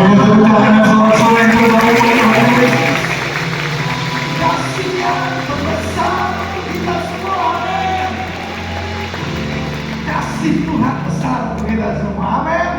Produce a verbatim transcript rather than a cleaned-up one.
Dengan tepuk tangan yang sorak-sorai yang terbaik, amin. Kasih yang besar untuk kita semua, amin. Kasih Tuhan besar untuk kita semua, amin.